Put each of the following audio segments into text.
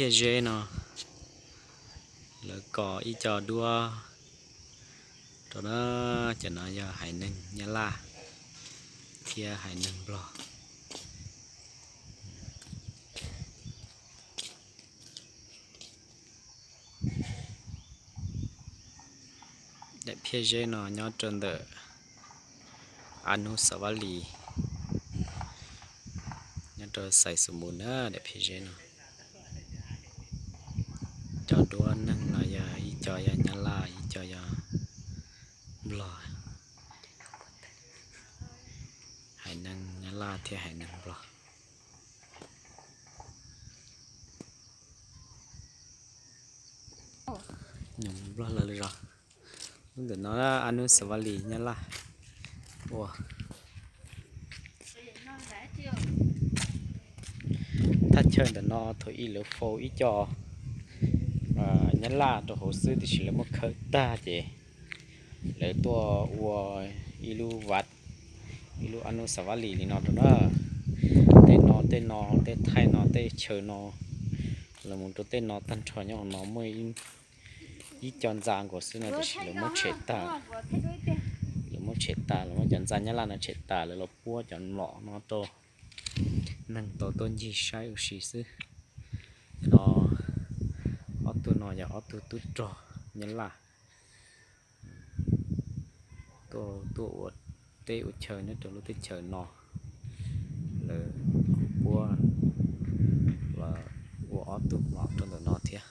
Phiaj zeb no lawv kos ib co duab rau na, cov no yog haiv neeg Nyab Laj thiab haiv neeg Nplog. Daim phiaj zeb no nyob rau ntawm Anusavali, nyob rau Xais Xus Npus na, daim phiaj zeb no. Cov duab neeg no yog ib co yog Nyab Laj, ib co yog Nplog. Haiv neeg Nyab Laj thiab haiv neeg Nplog. Nplog lawv zos. Lub ntawm no Anusavali Nyab Laj ua. Thaj chaw ntawm no thaum ub lawv faus ib co Nyab Laj rau hauv xwb, tiam sis lawv muab khawb tag ces lawv tuaj ua ib lub vaj, ib lub Anusavali li no rau na. Tej no, tej no, tej thaij no, tej chaw no, los mus rau tej no tag nrho nyob hauv no muaj ib co ntxa nkaus xwb no, tiam sis lawv muab tshem tas. Lawv muab tshem tas, lawv muab cov ntxa Nyab Laj no tshem tas, lawv los puab cov mlom no rau neeg tau tuaj ncig saib ua si xwb. No, ob tug no yog ob tug tub rog Nyab Laj tuaj ua teb ua chaw nyob rau lub teb chaws no. Lawv kuj puab los ua ob tug mlom rau ntawm no thiab.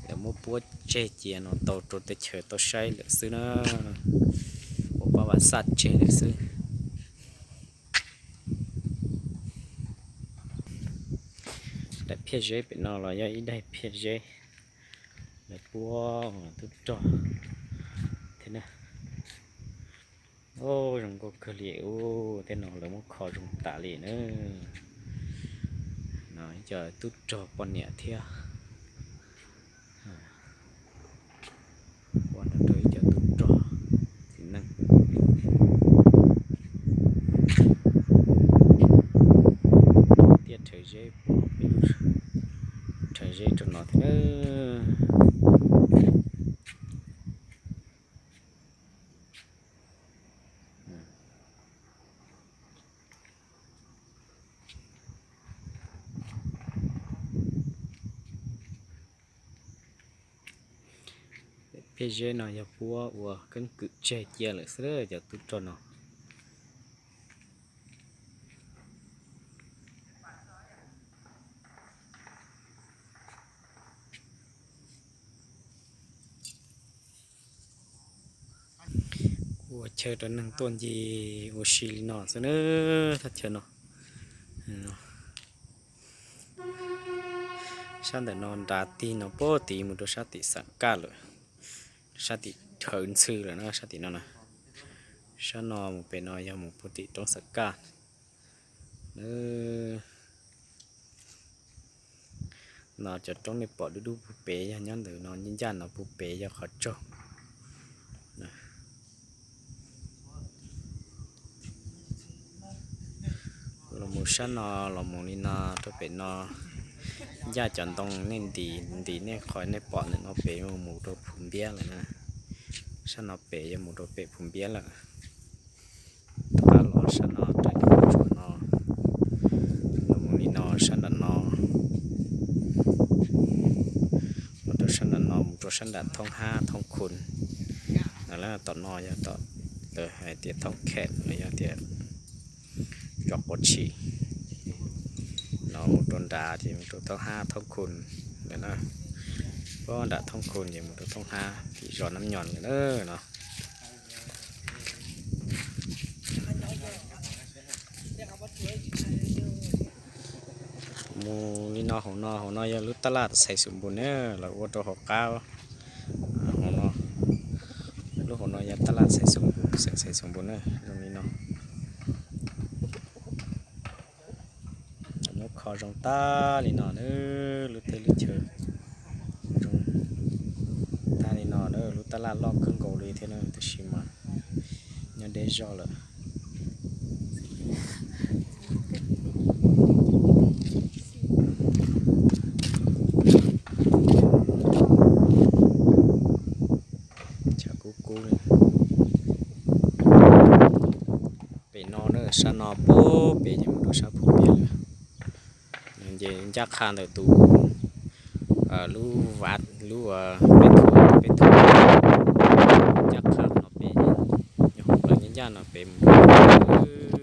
Lawv muab puab tseg cia no tau rau teb chaws tau saib lawm xwb na. Puab pab vam xaj tseg lawm xwb. Daim phiaj zeb pem no los yog ib daim phiaj zeb lawv puab tub rog thiab na. Zoo nkauj kawg li ub, tej no lawv muab kho zoo tas li na. No ib co tub rog poj niam thiab. Ua no rau ib co tub rog txiv neej thiaj rhawv zeb, peb lub rhawv zeb rau no thiab na. Phiaj zeb no yog puab ua keeb kwm tseg cia lawm xwb cov tub rog no. Ua chaw rau neeg tuaj ncig ua si li no xwb na, thaj chaw no. Sab ntawm no nrad tig no puag tid mus rau sab tim Xam Kaj lawm, sab tim Thawv Ntxhw lawm na, sab tim no na. Sab no mus pem no yog mus puag tim roob Xam Kaj. No cov roob nej pom dub dub puag pem yog nyob ntawm no, ncaj ncaj no puag pem yog qhov tsaug. Los mus sab no, los mus li no rau pem no, ncaj cov ntoo nej nti, nti nej qhov nej pom ntawm no pem mus rau Phu Npiab lawm na. Sab no pem yog mus rau pem Phu Npiab lawm. Rov qab los sab no raws li qhov tsua no, los mus li no sab nram no, los rau sab nram no mus rau sab nram thoob hab thoob khu. Tom no yog tom lawv hais tias thoob khem los yog tias zos Quav Tshis. No mus rau nrad ces mus rau thoob hab thoob khu lawm na. Puag nram thoob khu ces mus rau thoob hab tim zos Nab Nyos lawm na no. Mus li no hauv no, hauv no yog lub taj laj Xais Xus Npus na, lawv ua rau hauv qab. Hauv no, lub hauv no yog taj laj Xais Xus Npus, xeem Xais Xus Npus na, zoo li no. Muab kho zoo tag li no na, lub teb lub chaw zoo tag li no na, lub taj laj loj kawg nkaus li thiab na, tab sis mas nyob Deb zog lawm. Tshav kub kub li. Pem no na, sab no pub pem ces mus rau sab Phu Npias lawm. Ces ncaj qha ntawm tus lub vaj lub peb tug, peb tug ncaj qha no pem, nyob hauv plawv ncaj ncaj no pem mus rau